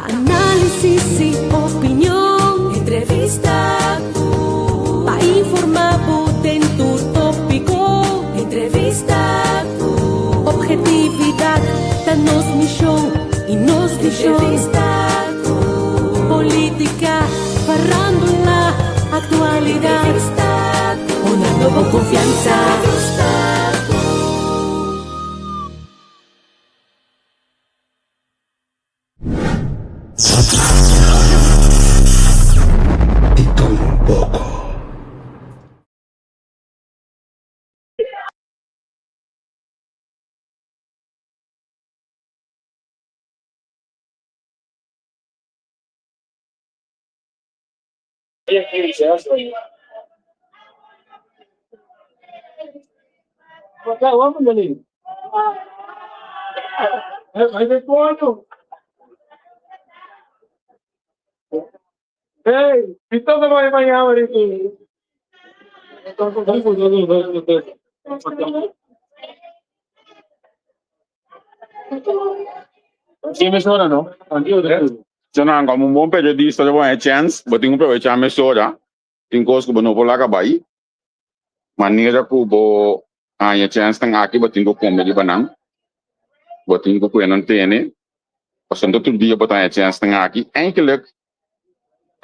Análisis i opinion. Entrevista ku. Pa informá bo den tur tópiko. Entrevista ku. Objetividat ta nos mishon i nos vishon. Entrevista ku. Polítika, farándula, aktualidat. Entrevista ku. Honrando bo konfiansa. Entrevista ku. Di tur un poko. Senang, como un bon periodista bo haña chèns, bo tin ku probechá mesora. Tin kos ku bo no por laga bai. Manera ku bo haña chènsnan aki, bo tin ku kome riba nan. Bo tin ku kue nan tene. Pasobra no tur dia bo ta haña chènsnan aki. Eigenlijk,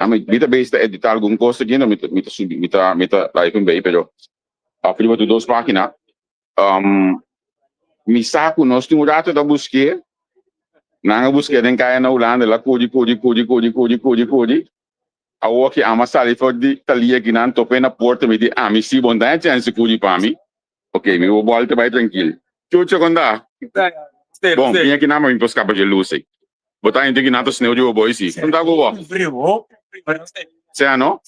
ami mi ta bezig ta editá algun kos aki, mi ta mi ta subi mi ta mi ta live un bei, pero riba tur dos página. Mi sa ku nos tin un rato ta busk'é. Nan a busk'é den kaya na Hulanda, el a kuri, kuri, kuri, kuri, kuri, kuri, kuri. Awor ki ama sali for di talia ki nan top'é na porta, mi di, Ami si, bo no ta haña chèns di kuri pa mi? Ok, mi bo bòlta bai trankil. Chucho, kon ta? Bon, bin aki nan pa mi por skapa dje lus ei. Bo ta henter ki nan ta sneu riba bo ei si. Kon ta ku bo? Sea no?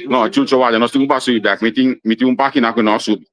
No, Chucho, wak, nos tin ku pa subi bèk. Mi tin, mi tin un página ku no a subi.